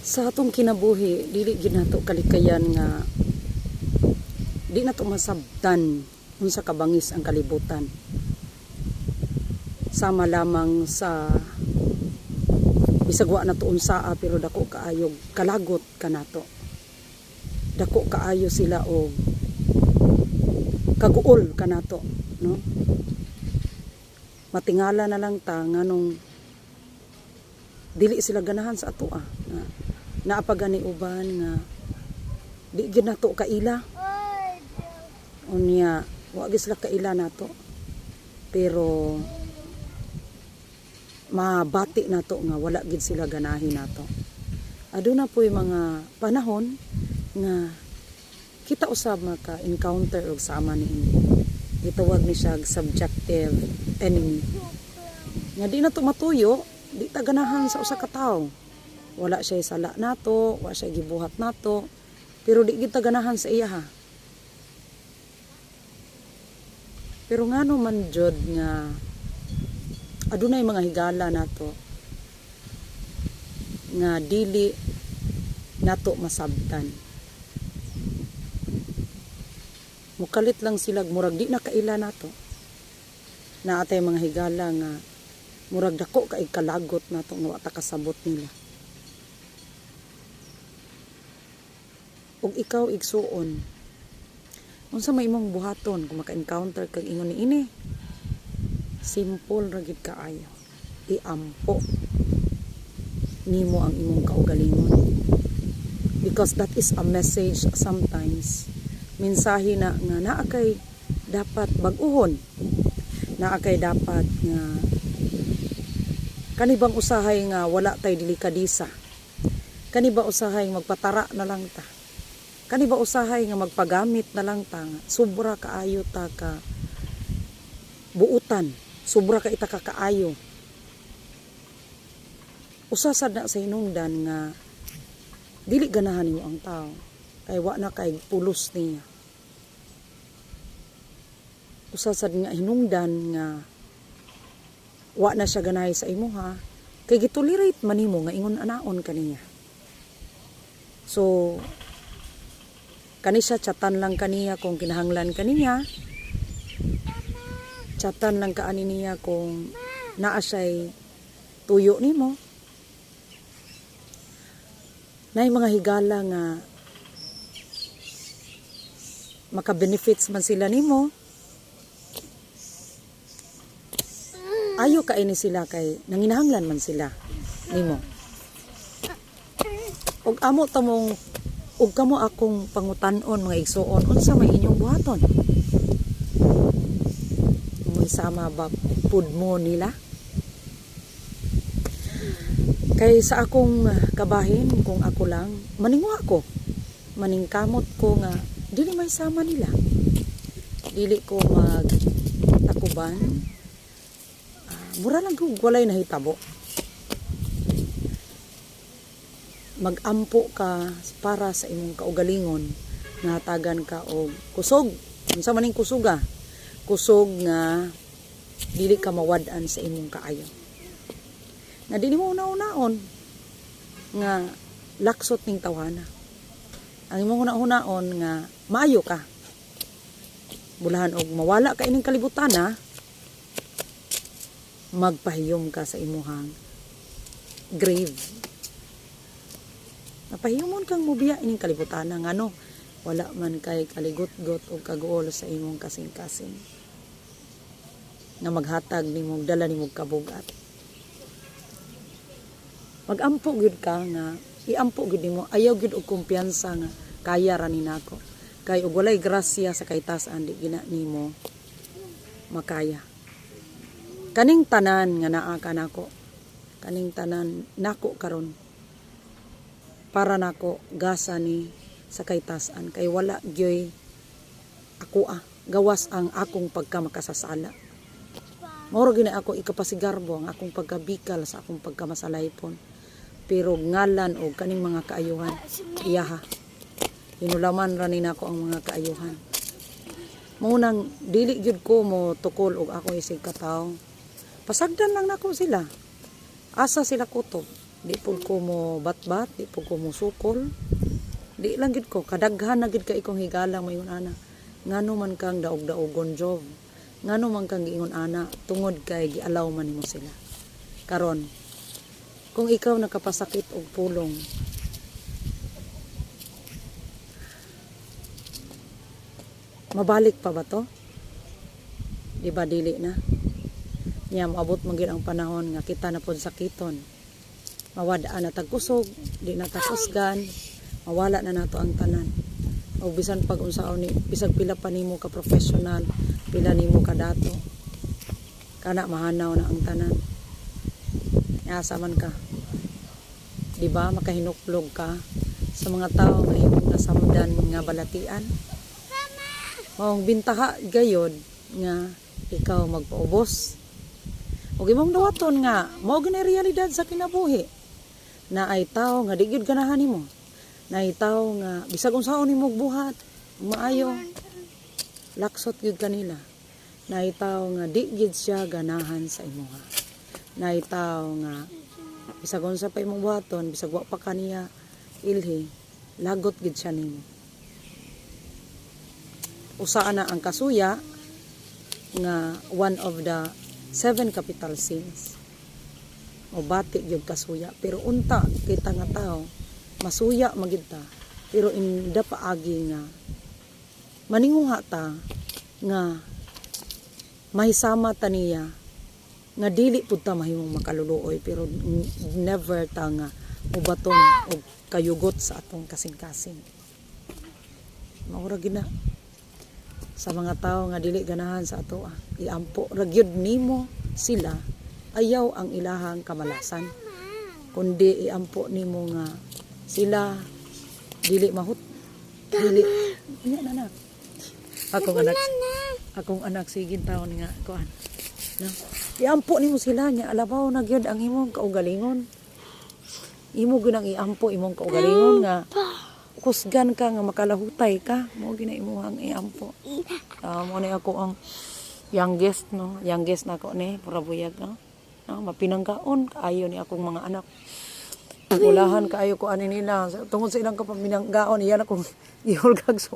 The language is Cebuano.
Sa atong kinabuhi, dili gyud nato kalikayan nga di nato masabtan unsa kabangis ang kalibutan. Sama lamang sa bisag wa nato unsaa, pero dako kaayo kalagot kanato. Dako kaayo sila og kaguol kanato, no? Matingala na lang ta nganong dili sila ganahan sa atoa. Nga naa pa gani uban nga di gyud nato kaila. Unya wa gyud sila kaila nato. Pero mabati nato nga wala gid sila ganahi nato. Aduna po'y mga panahon nga kita usab maka-encounter og sama niini. Gitawag ni siya og subjective enemy. Nga di nato matuyo, di ta ganahan sa usa ka tawo. Wala siya sala nato, wa siya gibuhat nato, pero di kita ganahan sa iya ha. Pero ngano man jud nga adunay mga higala nato nga dili nato masabtan. Mukalit lang sila, murag di na kaila nato. Naa tay mga higala nga murag dako kay kalagot nato nga wa ta kasabot nila. Ug ikaw, igsuon, unsa may imong buhaton kung maka-encounter kag ingon niini? Simple ra gid kaayo. Iampo nimo ang imong kaugalingon. Because that is a message sometimes. Mensahe na nga naa kay dapat bag-uhon. Naa kay dapat nga kanibang usahay nga wala tay delikadisa. Kaniba usahay magpatara na lang ta. Kaniba usahay nga magpagamit na lang ta nga sobra kaayo ta ka buutan, sobra ka ita ka kaayo. Usa sad na sa hinungdan nga dili ganahan nimo ang tao kay wa na kay pulos niya. Usa sad nga hinungdan nga wa na siya ganahi sa imuha kay gitolerate man nimo nga ingon anaon kaniya. So kani siya, chatan lang kaniya kung kinahanglan kaniya. Chatan lang kaani niya kung naa siya'y tuyo nimo. Nay mga higala nga maka-benefits man sila nimo. Ayo kaini sila kay nanginahanglan man sila nimo. Og amo tamong og kamo akong pangutan-on, mga igsuon, unsa may inyong buhaton? Mohisama ba pud mo nila? Kay sa akong kabahin, kung ako lang, maninguha ko. Maningkamot ko nga dili may sama nila. Dili ko magtakuban. Mura lang kung walay nahitabo. Magampo ka para sa imong kaugalingon, nga ka og kusog. Unsa man ning kusuga? Kusog nga dili ka mawad-an sa imong kaayo. Nga dili mo una-unaon nga laksot ning tawhana. Ang imong una-unaon nga maayo ka. Bulahan og mawala ka ining kalibutan ha, magpahiyom ka sa imuhang grave. Napahiyomon kang mubiya ining kalibutan ngano wala man kay kaligot-got o kaguol sa imong kasing-kasing nga maghatag nimo, dala nimo kabugat. Magampo gyud ka nga iampo gyud nimo, ayaw gyud og kumpiyansa nga kaya ra ni nako. Kay og walay grasya sa kaytas-an, di gina nimo makaya. Kaning tanan nga naa ka nako, kaning tanan nako karon, para nako gasa ni sa kaytas-an, kay wala gyoy ako gawas ang akong pagkamakasasala. Mao ra gyud ako ikapasigarbo ang akong pagkabikal sa akong pagkamasalaypon. Pero ngalan og kaning mga kaayuhan, iyaha. Hinulaman ra ni nako ang mga kaayuhan. Mao nang dili gyud ko mo tukol og ako isig katawo. Pasagdan lang nako sila. Asa sila kutob. Di pud ko mo batbat, di pud ko mo sukol. Di lang gid ko kadaghan na gid kay ikong higala moingon ana. Ngano man kang daog-daogon, Job? Ngano man kang giingon ana tungod kay gialaw man nimo sila. Karon, kung ikaw nakapasakit og pulong, mabalik pa ba to? Di ba dili na? Nya moabot man gyud ang panahon nga kita na pod sakiton. Mawad-an na tag kusog, di na ta kusgan, mawala na nato ang tanan. O bisan pag unsaon ni bisag pila pa nimo ka professional, pila nimo ka dato. Kana mahanaw na ang tanan. Asa man ka? Di ba makahinuklog ka sa mga tao nga imong nasamdan nga balatian? Maong bintaha gayod nga ikaw magpaubos. Ug imong dawaton nga mao gani realidad sa kinabuhi na ay tao nga di gyud ganahan nimo. Na ay tao nga bisag unsaon nimo buhat, maayo laksot gyud kanila. Na ay tao nga di gyud siya ganahan sa imuha. Na ay tao nga bisag unsa pa imong buhaton, bisag wa pa kaniya ilhi, lagot gyud siya nimo. Usaa na ang kasuya nga one of the seven capital sins. O bati gyud kasuya, pero unta kita nga tao masuya magid ta, pero inda paagi nga maninguha ta nga mahisama ta niya nga dili pud ta mahimong makaluluoy, pero never ta nga mubaton og kayugot sa atong kasing-kasing. Maura gina sa mga tao nga dili ganahan sa ato ah. Iampo ra gyud nimo sila, ayaw ang ilahang kamalasan, kundi iampo nimo nga sila dili mahut dili nya anak, akong anak, akong anak sige taon nga kuan no, iampo nimo sila nya alabaw na gyud ang imong kaugalingon. Imo gyud ang iampo imong kaugalingon nga kusgan ka nga makalahutay ka, mo gina imuhang iampo. Mo ni ako ang youngest, no, youngest na ako ni pura buyag, no, no mapinanggaon kaayo ni akong mga anak. Ulahan kaayo ko ani nila tungod sa ilang kapamilanggaon iyan akong gihulgag sa